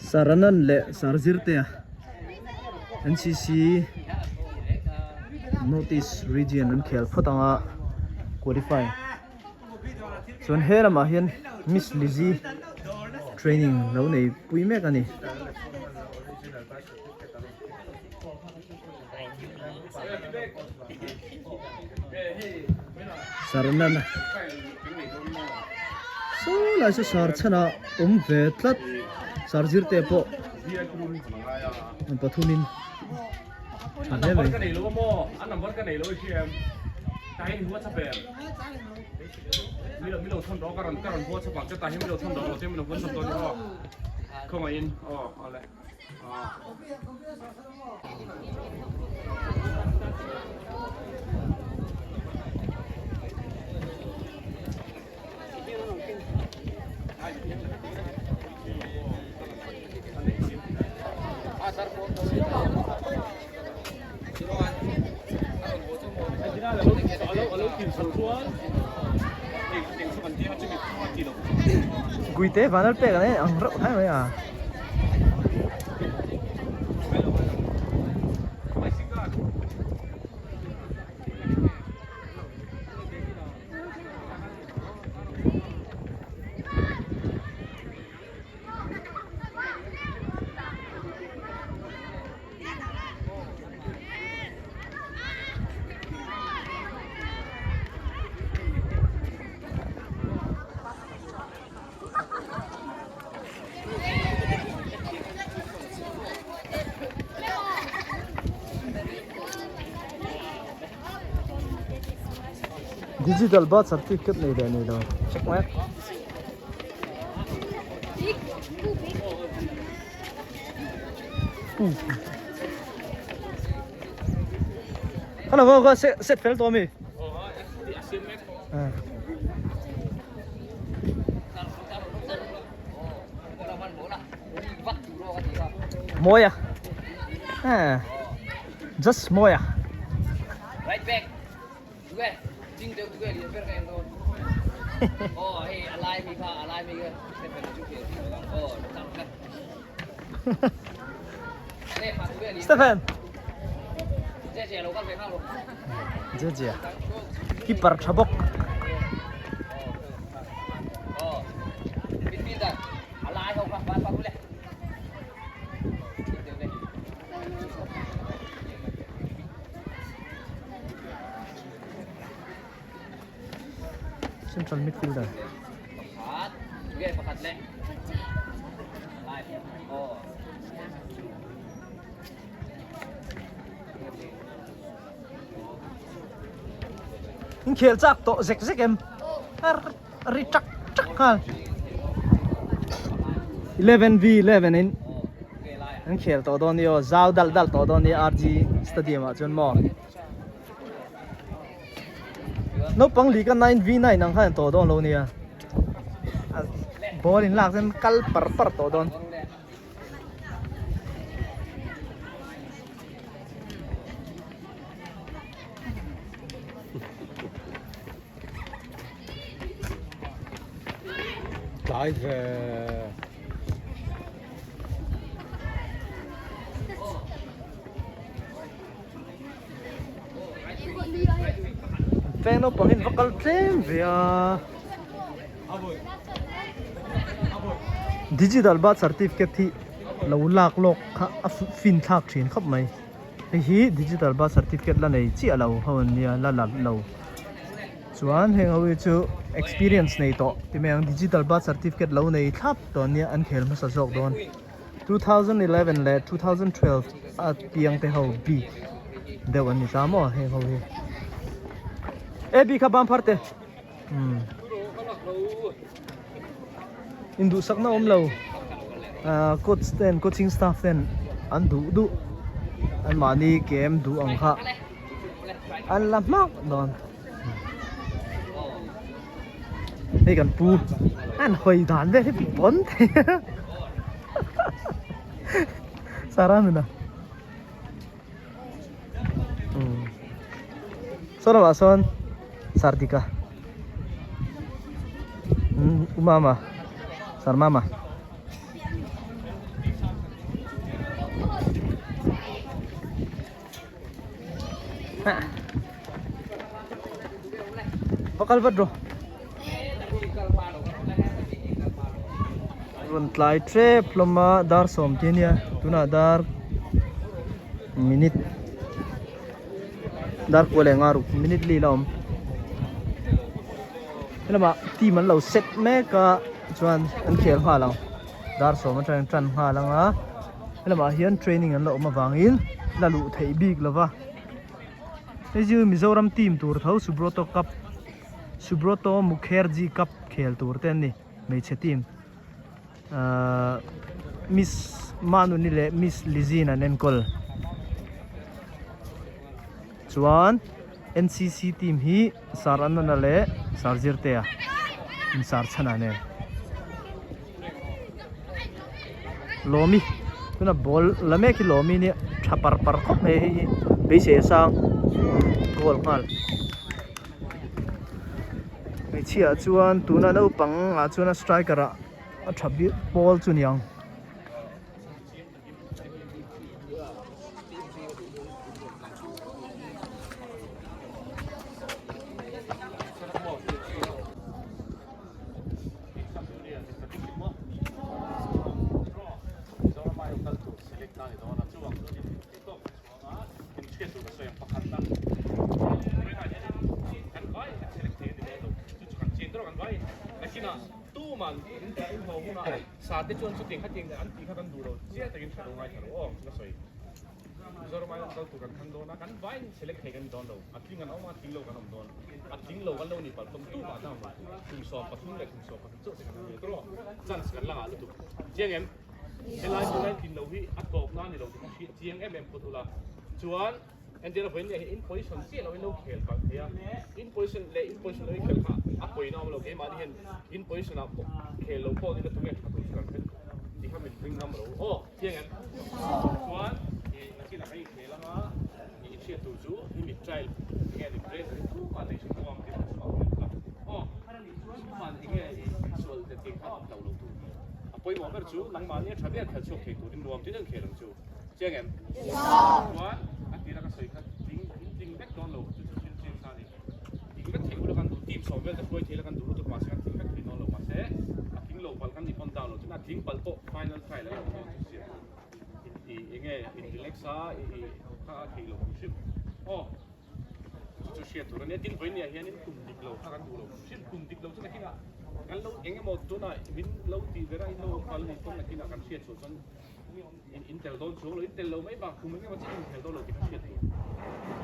Saranan leh Sarzirtea NCC North East Region an khel phawt ang a qualify chuan he lamah hian Miss Lizzy training lo nei pui mek a ni. Sarnana saw lai saw sar chhanah awm ve tlat sar zir te pawh an pathumin tha hle mai. Guite vanal pek an ang reuh hai mai a. Digital birth certificate nei leh nei lo check mai a. Hello, go set set fel tawh ami. Mawi a just mawi a. Right back. Tuge ding deuh tuge lian ber ka en dawn. Oh hei a lai mi kha a lai mi kha Stephen chu khel oh chak ka. Stephen. Jeje lo kal ve nghal rawh. Jeje. Keeper tha bawk. Oh. Midfielder. A lai ho kha van pa le. Central midfielder. Pakhat. Tuge pakhat le. Lai. Oh. In khel chak tawh zek zek em a ri chak chak nghal 11 v 11 in an khel tawh dawn ni aw zau dal dal tawh dawn ni RG stadium ah chuan maw naupang li ka 9 v 9 ang khan an tawh dawn lo nia ball in lak chuan kal par par tawh dawn. Tlai ve. Veng naupang hian va kal tlem ve a. Digital birth certificate hi lo lak lawk kha a fin thlak thin khawp mai. Hei hi digital birth certificate la nei chiah lo ho an nia la la lo. Chuan heng ho hi chu experience nei tawh ti mai ang digital birth certificate lo nei thlap tawh an nia an khel hmasa zawk dawn. 2011 leh 2012 a piang te ho bik deuh an ni ta maw heng ho hi. E bik kha bang phar teh. Umm induhsakna awm lo ah coach ten coaching staff ten an duh duh an mahni kem duh ang kha an la hmak dawn hei kan pu an hawi dan vel hi pawn thei a Sara nuna umm saw lamah sawn Sardika umm u mama sar mama. Va kal vat rawh. Rawn tlai tep hlawm a dar sawm te ania tunah dar minute dar kua leh nga ruk minute li la awm helamah team an lo set mek a chuan an khel nghal ang dar sawm atangin tan nghal ang a helamah hian training an la awm avangin la luh theih bik lova hei chu Mizoram team tur tho Subroto cup Subroto Mukherjee cup khel tur te an ni hmeichhe team ahh Miss Manuni leh Miss Lizine an enkawl chuan N_c_c team hi Sir Anana leh Sir Zirtea in sar chhan ah nen Lawmi tuna ball la mek hi Lawmi nia tha par par khawp mai hei hi beisei a sang goal nghal. Hmeichhia ah chuan tuna naupang ah chuan a striker ah a tha bik pawl chu niang. Sate chuan chutiang khatiang an tih kha kan duh lo chiah takin hre lo ngaithla lo aw ka sawi. Mizoram aiin kal tur kan thlang dawn a, kan vaiin select thei kan ni dawn lo. A tling an awm a, a tling lo kan awm dawn. A tling lo kan lo ni palh pawm tumah dang lo. Kum 13 leh kum 14 chauh te kan awm ve tawh. Chance kan la ngah lutuk. Chiang em? Helai tunlai tlin lo hi a tawp na a ni lo tih kha hriat chiang em em phawt ula. Chuan entir a vawiin leh hi in position chiah lo in lo khel palh thei a, in position leh in position lo in khel kha a pawina awm lo. Keimahni hian in position ah khel lo pawh ni la tunge tha tur chu kan hre tih kha min ring ngam lo aw. Chiang em? Chuan ih nakin ah kan inkhel anga ih in hriat tur chu i mit trial enge ni brace hi tumah nei hrim lo ang tih kha chu a awm em kha aw. Chuan enge i sual te tih kha hlauh lo tur. A pawimawh ber chu nangmahni a tha ber khalh chhuak thei turin nuam tin an khel ang chu. Chiang em? Chuan a tira ka sawi kha tling in tling vek dawn lo chu chu thil chiang sa a ni. Tling vek thei ula kan duh team sawm vel te hruai thei la kan duh lutuk mahse kan tling vek thei dawn lo mahse a tling lo palh kan ni pawn down lo chuan a tling palh pawh final trial a lo awm dawn chu sia. I enge in relax a i kha a thei lo hrim aw. Chu chu hriat tur a nia, tin vawinia hianin kum dik lo kha kan duh lo hrim, kum dik lo chu nakinah kan lo eng emaw tunah min lo tih ber a in lo kal ni pawn nakinah kan hriat chhuah chuan in in tel dawn chuang lo, in tel lo mai bak kum eng emaw chiah in inkhel dawn lo tih kha hriat tur.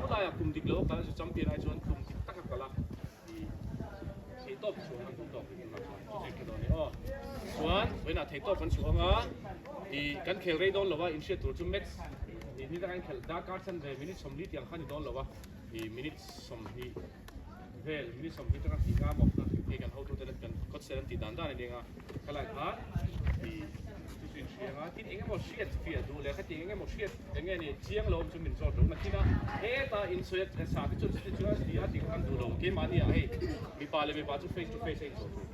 Tunlaiah kum dik lo a kal a chu champion ai chuan kum dik taka kal a i theihtawp chhuah kan duh tawk tunah chuan chu chu i hre dawn a ni aw. Chuan vawiinah theihtawp kan chhuah ang a, i kan khel rei dawn lo a, inhriat tur chu match Ih ni taka inkhelh darkar chan ve minute 40 tiang kha ni dawn lo a, ih minute 20 vel minute 20 atanga hnih nga maw kha hei kan hotu ten kan kawt sel an tih dan dan a ni ang a, khalai khan ih chu chu inhria ang a, tin eng emaw hriat fiah duh leh khatiang eng emaw hriat eng nge ni chiang lo awm chu min zawt lo nakin a, heta insawi a sa te chuan chuti chuan ti a tih kha kan duh lo keimahni ah hei mipa leh mipa chu face to face a inzawh tur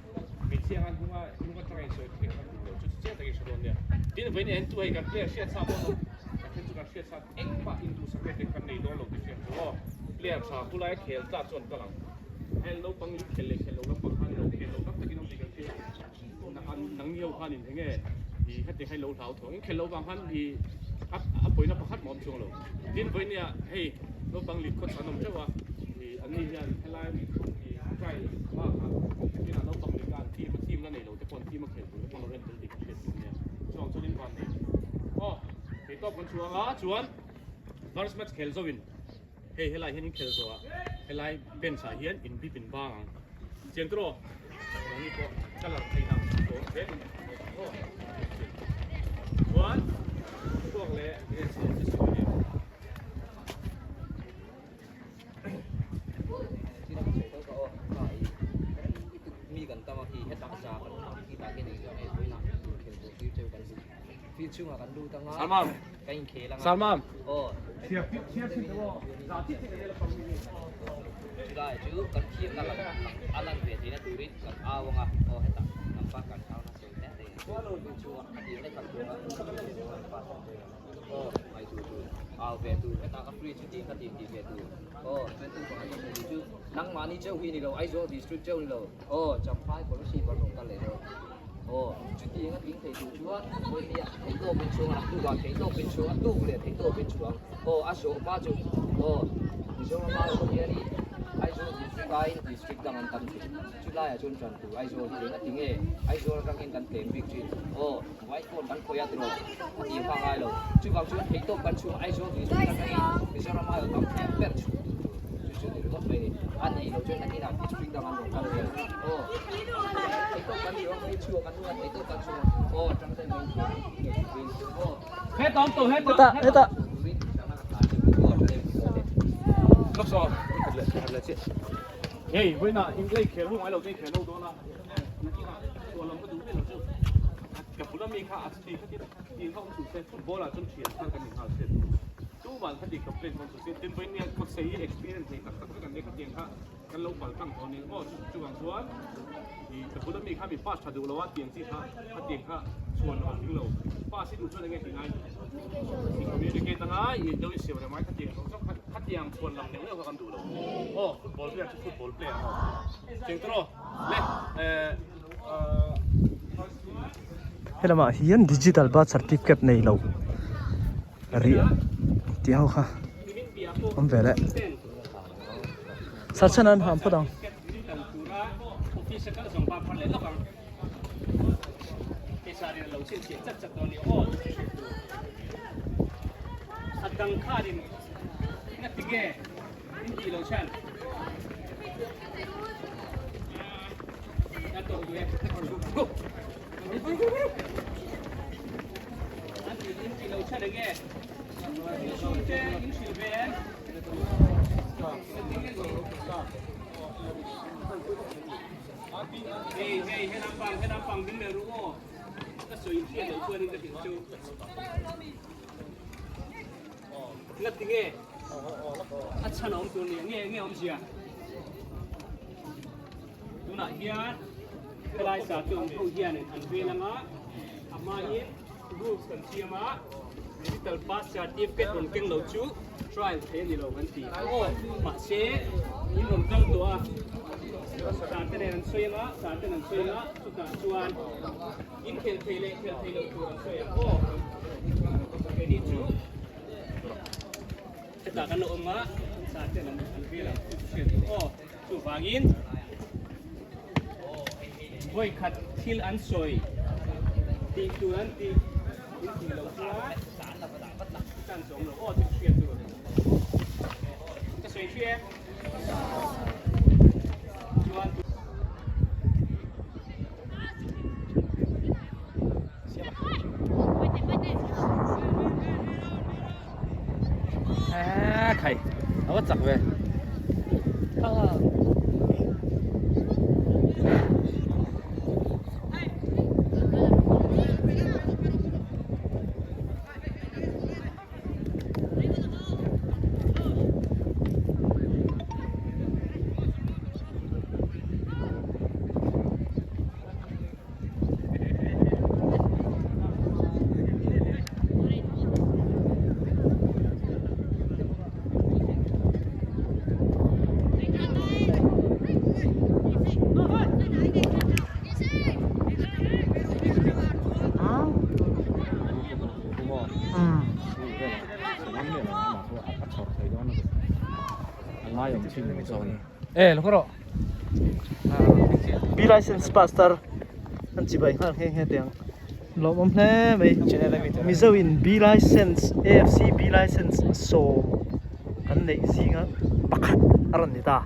hmeichhia ang hnunga hnung atanga insawi theih kha kan duh lo chu chu chiang takin hre dawn nia, tin vawiin en tu hei kan player hriat sa pawh a Ka then chu kan hriat sa engmah induhsak leh te kan nei dawn lo tih hriat chu aw. Player tha khulai khel tlat chuan kal ang. Hel naupang in khel leh khel lo lampang khan lo khel lo tak takin awm tih kan hria. Nang ni ho khan in enge i heti kha in lo hlau thawng. In khel lo vang khan i a pawina pakhat mah awm chuang lo. Tin vawinia hei naupang lit khaw chhan awm teuh a i an ni hian helai i trial bakah kinah naupang lit a an team a team la nei lo te pawh an team a khel tur te pawh an lo en tel tih kan hriat tur ania. Chuang chuan in van nei. Aw. Thei tawp kan chhuang a chuan first match khel zo in hei helai hian in khel zo a helai bench ah hian in bip in bang ang chiang tawh ni pawh colour thei ang tawh zel in aw chuan chhuak leh nge chho chi sawi ni. Mi kan tam a khi hetah za kan khi tah khian engzah nge vawiinah khel tur tir cheu kan duh. Field chhungah kan lut anga Salman kan inkhel anga Salman aw chulai chu kan thiamna kan a lan ve theihna turin kan au anga aw hetah lampa kan au na sawi hle hle a ni field chhungah a tir leh kan tur a aw ngaihtuah tur au. Au ve tur heta ka free chu tih kha tih tih ve tur aw chuan tu pakhat awm leh chu nangmahni chauh hi ni lo Aizawl district chauh ni lo aw Champhai Kolasib an rawn kal leh dawn aw chutiang a tling thei tur chuan vawinia theihtawp in chhuang a tuk ah theihtawp in chhuang a tuk leh theihtawp in chhuang aw a zawh hma chu aw Mizoram ah erawh hian i Aizawl district aiin district dang an tam thin chulaiah chuan tan tur Aizawl hi eng a ti nge Aizawl atangin kan tlem bik thin aw. White phone kan khawih a tiraw a tih kha ngai lo. Chuvang chuan theihtawp kan chhung Aizawl district atangin Mizoram aiawh tam thei ber chhung tur chu chu chu ni ringawt mai ni. A nih loh chuan nakinah district dang an rawn kal zel. Aw theihtawp kan chhung a chhuak a hnungah theihtawp kan chhung a aw tang ten mai ngei turin aw. Hetah hetah. Hei vawiinah inlei khel ho ngai lo te khel ho dawn a nakinah chhuah lam ka duh miah lo chu. Ka bula mi kha a chhi kha tin tih kha awm suh se football ah chuan thian thar kan ni nghal se tuman kha tih complaint awm suh se tin vawiin nia kawt sei hi experience nei tak tak vek an nia khatiang kha kan lo pal tlang tawh a ni maw chuvang chuan ih ka bula mi kha mi pass tha duh lo a tiang chi kha khatiang kha chhuan lo a tling lo pass hi duh chuan enge tih ngai i communicate anga i deuh i siam reng mai khatiang zawng zawng kha khatiang chhuan lam neuh neuh kha kan duh lo aw football player chu football player aw cheng tawh le eh. Helamah hian digital birth certificate nei lo rih tih ho kha awm ve leh sir chhan an ham phawt ang. Tunah hian helai sa chu awm ho hianin an vel anga a hmain rules kan siam a digital pass certificate rawn keng lo chu trial thei a ni lo kan ti aw mahse in rawn kal tawh a sa te nen an sawi anga sa ten an sawi anga chutah chuan in khel thei leh khel thei lo tur an sawi ang aw keini chu hetah kan lo awm a sa ten an vel ang chu hriat tur aw. Chuvangin, vawikhat thil an sawi tih tur an tih in tih loh chuan chance a awm lo aw tih hriat tur ka sawi hria e. Chuan Khai a va chak ve. B license pastor an chibai nghal nghe nghe teh ang lawmawm hle mai Mizo in B license AFC B license sawm kan neih zinga pakhat a rawn ni ta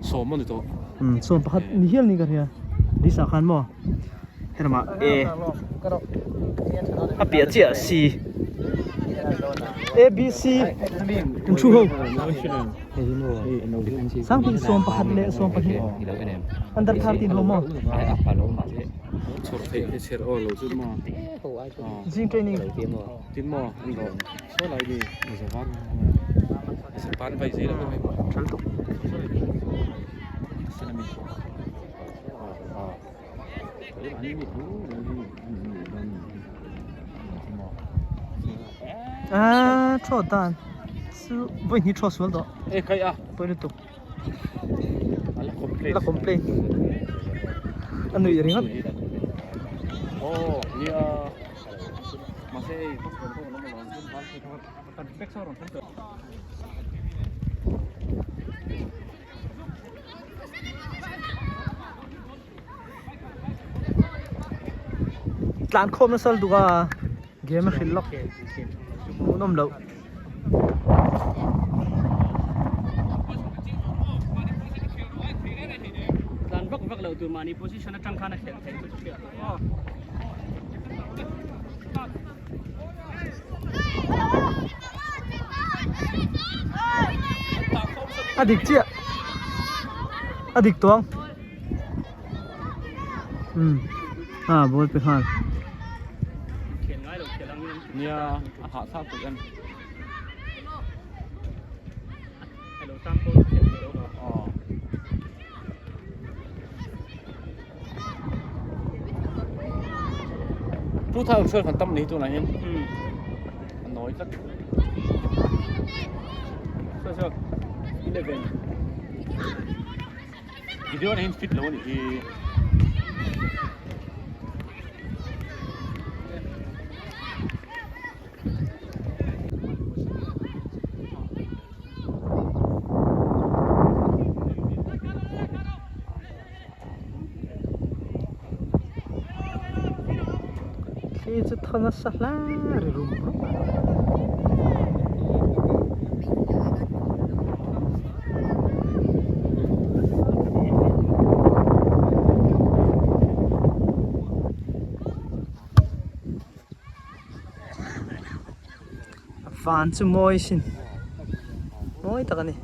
sawm a ni tawh sawm pakhat ni hial ni ka hria list ah khan maw helamah A a piah chiah C A B C an thu ho. Sangpui sawm pakhat leh sawm pahnih under 13 ho maw? Zing training. Thal tuk. Ah. throw dan chu vawi hnih throw sual tawh. E kai a. Pawi lutuk. A la complain. La complain. A nuih ringawt. Oh nia. Mahse hei kan back saw rawn thleng tawh. Tlan khawm nasa lutuk a game a hrilh lawk hmuhnawm loh. Tlan vak vak loh tur mahni position atang khan a khelh theih chu hriat loh aw. A dik chiah a dik tawng umm a ball pe nghal nia a hah thlak pawh en 2012 kan tam ni tunah hian a nawi tlat so so 11 video na hin fit lo ani hi Thli chu thaw nasa hle ri rum rum a. Van chu mawi sin mawi tak a ni.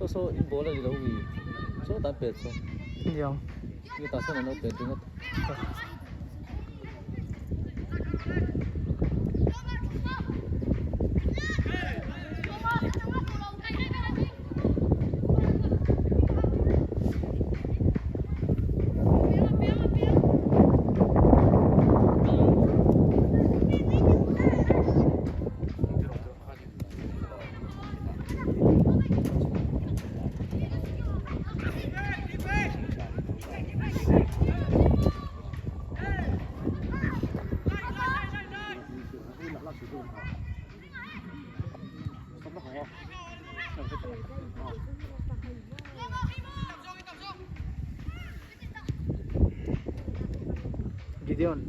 Saw saw in ball a ni lo wi saw tan pet saw Niang. Nge tah sawn an lo pet ringawt. Gideon.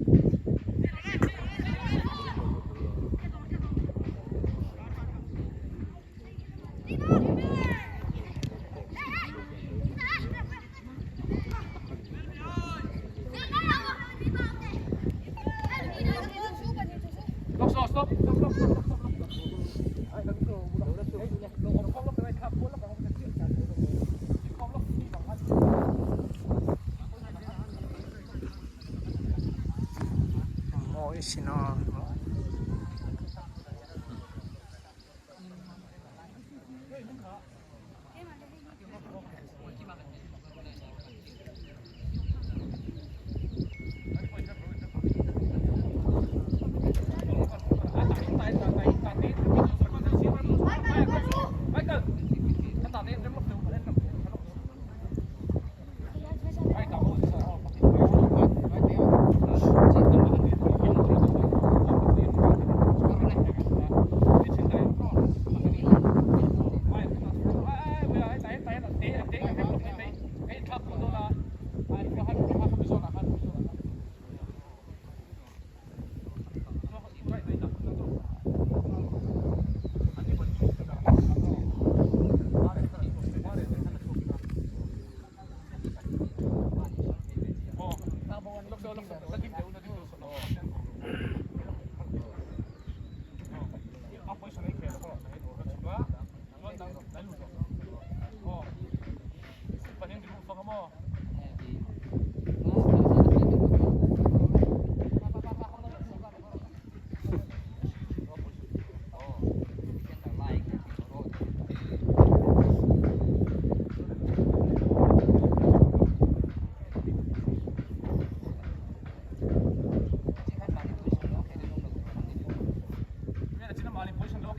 Stop stop stop stop stop. Mawi sin a.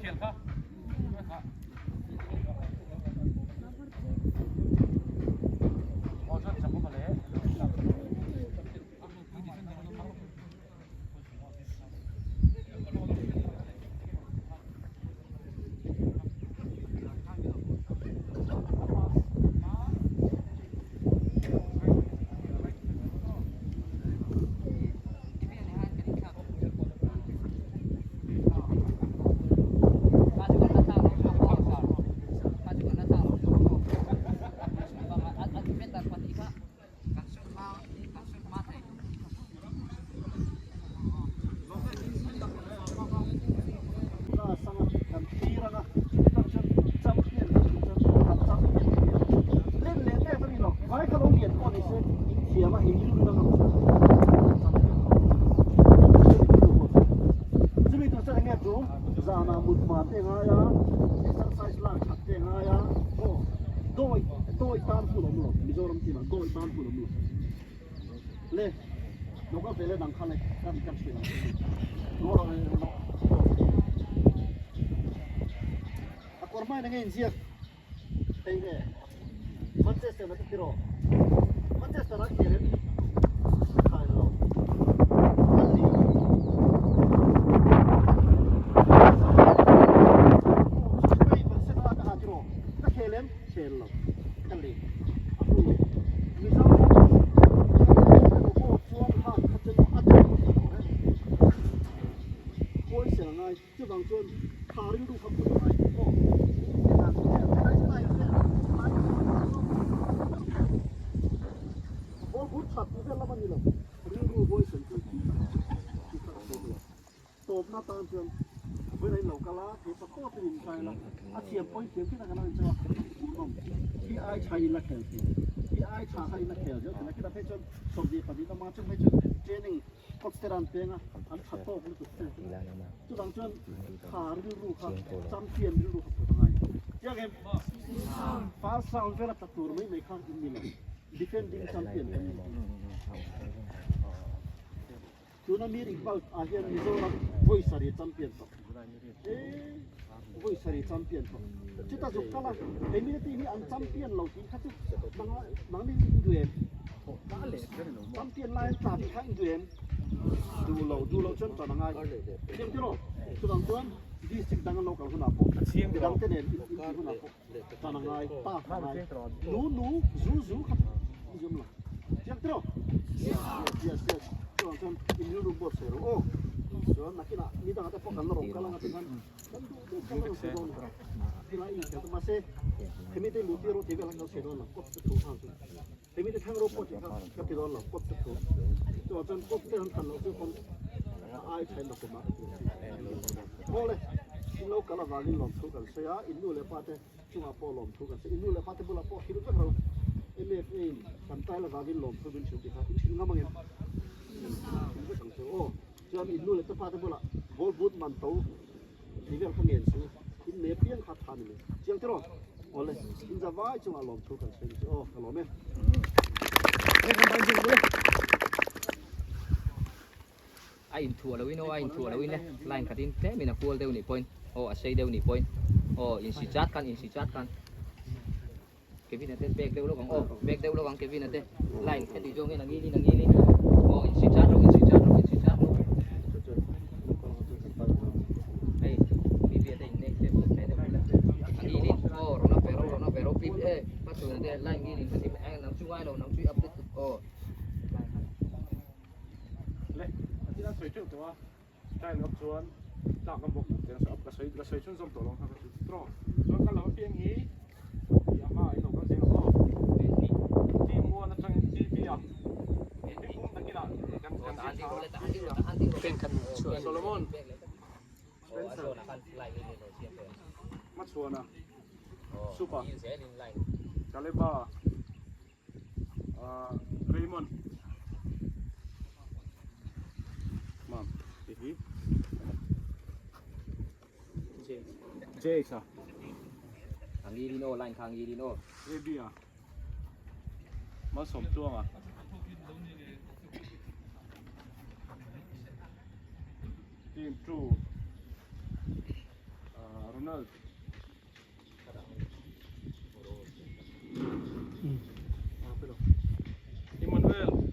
khel kha. A kawr hmain enge inziak thei nge Manchester a ti rawh Manchester a khel em khai lo a li Barcelona ka ha ti rawh ka khel em khel lo ka li a hnu Mizoram pawh chuan ha kha chu a duh huaisel ngai Chuvang chuan tha rilru kha put ngai aw. Ball but that tih vel lam a ni lo, rilru huaisen chu ti kha ka sawi duh a. Tawpna tan chuan vawiin in lo kal a, theipa tawpin in kai la, a thiam pawhin thiam khi tak an lo incheu a, hmuhnawm hi ai tha in la khel thei, hi ai tha kha in la khel zel thei a, khitah phei chuan 22 lama chung phei chuan training Coach te ran peng a, an tha tawk lutuk che. Chuvang chuan tha rilru kha, champion rilru kha put a ngai. Chiang em? First round vela tla tur mai mai kha in ni lo. Defending champion kan ni. Tuna Mir Iqbal ah hian Mizoram vawi sarih champion tawh. Ee, vawi sarih champion tawh. Chuta zuk kal a, hei mite team hi an champion lo tih kha chu nangni in duh em? Champion lai an tla tih kha in duh em? Duh lo, duh loh chuan tan a ngai. Chiang tiraw? Chuvang chuan district dang an lo kal hunah pawh, midang te nen in intih hunah pawh tan a ngai, ta a ngai. Nu nu, zu zu kha chu in zawm lo. Chiang tiraw? Yes, yes, yes. Chuvang chuan in rilru buatsaih rawh aw. Chuan nakinah midangah te pawh kan la rawn kal anga tikhan Kan duh duh kha lo sawi dawn lo. Tilai in khelh mahse hemi te luh tir rawh tih vel an lo sawi dawn lo kawt te thu nghal chu. Hemi te thlang rawh pawh tih kha ka ti dawn lo kawt te thu. Chuvang chuan kawt te han thlan loh chu pawn a ai thain la kum a. Aw le, in lo kal avangin lawmthu kan sawi a, in nu leh pa te chungah pawh lawmthu kan sawi. In nu leh pa te bulah pawh hrilh vek ro. MFA in kan tail avangin lawmthu min hrilh tih kha in hrilh ngam angem? Hrilh vek ang chu aw. Chuan in nu leh te pa te bulah ball boot man to ti vel kha ngen su in me piang kha tha ni mai chiang tiraw awle in za vai chungah lawm thu kan sawi ni chu aw ka lawm e. A inthuah loin aw a inthuah loin le line khatin tlemin a kual deuh nih pawhin aw a sei deuh nih pawhin aw insi chat khan insi chat khan Kevin a te back deuh lawk ang aw back deuh lawk ang Kevin a te line heti zawngin a ngilin a ngilin aw insi chat rawh insi chat rawh insi chat rawh hei PB a te in nek step step deuh ila a ngilin aw rawn a pe rawh rawn a pe rawh PB e hmachhun a te line ngilin heti nang chu ngai lo nang chu i update tuk aw le a thil an sawi teuh tawh a Style ngam chuan tlak ngam bawk tur te ka sawi ka sawi chhunzawm tawh lo ang kha ka chu tawh chuan ka lo apiang hi tih a hma in lo kal zel ang aw team one atangin TV a hmingpum takinah kan kan zir tha a Solomon Spencer Hmachhuana Supa Caleba Raymond Mam hei hi James a Angilin aw line kha angilin aw Abby a Malsawm tluang a Team 2 Ronald. Emmanuel.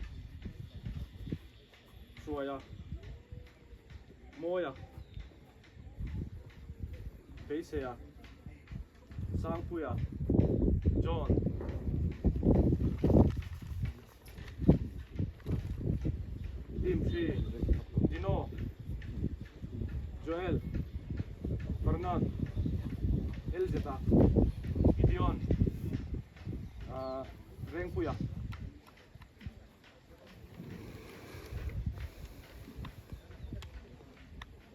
Hruaia. Mawia. Beiseia. Sangpuia. John. Team 3, Dino, Joel, Fernand, Elzeta, Gideon, Rengpuia.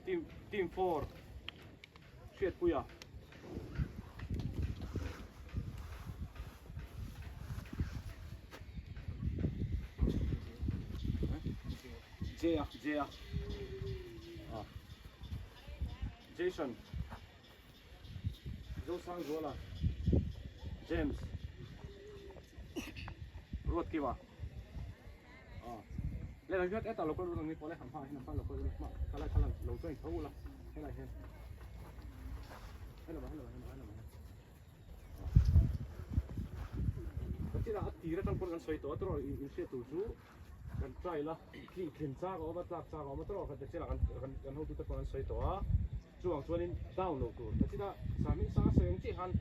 Team Team 4, Hriatpuia. Jay-a Jay-a ah Jason Zosangzuala James Ruatkiva ah lehlam hian hetah lo kal run ang ni pawh le han hmaah hian an lo kal run a hma khalai kha lo join tho ula helai hian helama helama helama helama Kachina a tir atang pawn kan sawi tawh a tawrh in hriat tur chu kan try la tih thlin chak a awm a tlak chak a awm a tawrh khat kachina kan kan hotute pawn an sawi tawh a chuvang chuanin down loh tur kachina sahming sang a sawi ang chiah khan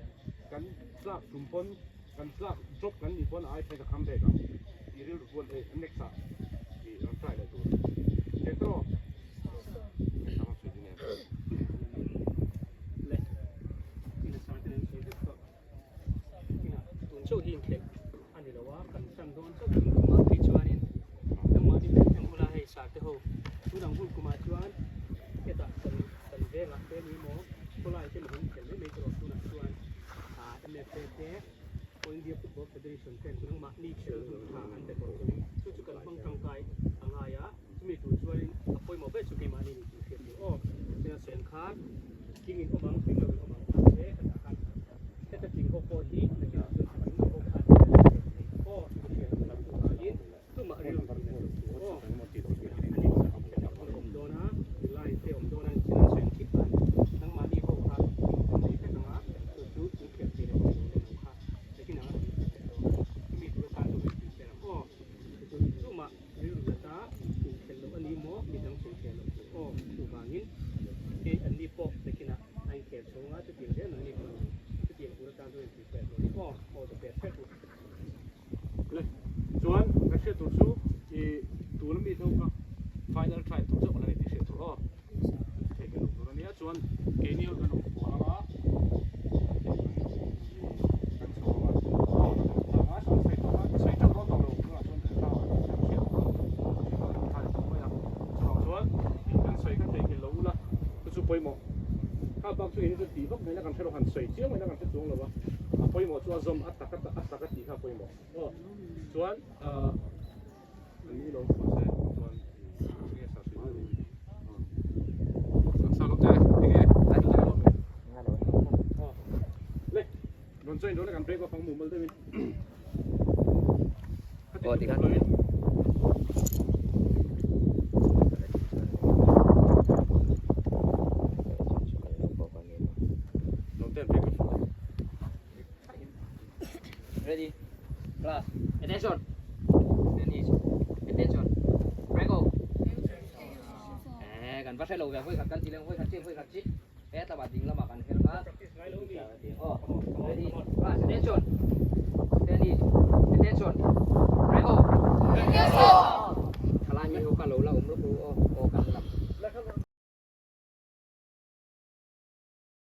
kan tlak tum pawn kan tlak drop kan nih pawn a ai phei ka come back ang tih rilru pawn eh next ah ih rawn try leh tur theih tawh Tun chauh hi inkhelh a ni lo a, kan tan dawn chauh tun kumah phei chuanin nangmahni em em ula hei sarte ho tun ang hun kumah chuan hetah kan kan vengah te ni maw khawlai te mahin inkhelh mai mai tur awm tunah chuan ah MFA te All India Football Federation ten nangmahni khelh hun tha an pe tawh chu chu chu kan hmang tangkai a ngai a. Chumi tur chuanin a pawimawh ber chu keimahni ni tih hriat tur aw. Chutiang sawi ang khan tling in awm ang, tling lo in awm ang mahse hetah khan heta tling ho pawh hi nakinah chuan a tling lo ho khan an la hriat theih aw chu hriat a lam tur aiin tumah rilru tih na tur aw. Ani chu a awm dawn a, line te awm dawn a chutiang sawi ang khi khan nangmahni ho kha in nei vek ang a, chu chu in hriat theih leh theih loh kha nakinah a tling vek dawn a, chumi tur atan chuan in prepare ang aw. Chu tumah Rilru nata inkhelh loh a ni maw? Mi dang sawi thei loh tur aw. Chuvangin hei an ni pawh nakinah a inkhel chhung a, chutiang zel an ni pawh chutiang tur atan chuan inpui pek tur a ni aw. Aw the best vek u. Le, chuan kan hriat tur chu i tuna mi ho kha final trial tur chauh an la ni tih hriat tur aw. Thei kan awm tur a nia, chuan keini ho kan awm kual ang a, kan chho ang a, aw tlangah chuan sawi tawh a, ka sawi teuh dawn tawh lo, tunah chuan kan hlau a, kan hriat tur a ni tha tawh mai a, chuvang chuan kan sawi kha theihnghilh lo ula, chu chu pawimawh, kha bak chu engin chuan tih vak mai la kan hre lo, han sawi chiang mai la kan hre chuang lo a, a pawimawh chu a zawm a tak a tak a tih kha a pawimawh, aw chuan ahh. An ni lo mahse chuan enge sa sui deuh ni sa lo te enge le rawn join dawn kan break off ang mumal deuhin aw tikhan Ready? Class. Attention. Finish. Attention. Break off. Eh, kan va hre lo ve hawi khat kan ti leng hawi khat chi hawi khat chi. He tlama ding lama kan her nga. Oh, ready. Class. Attention.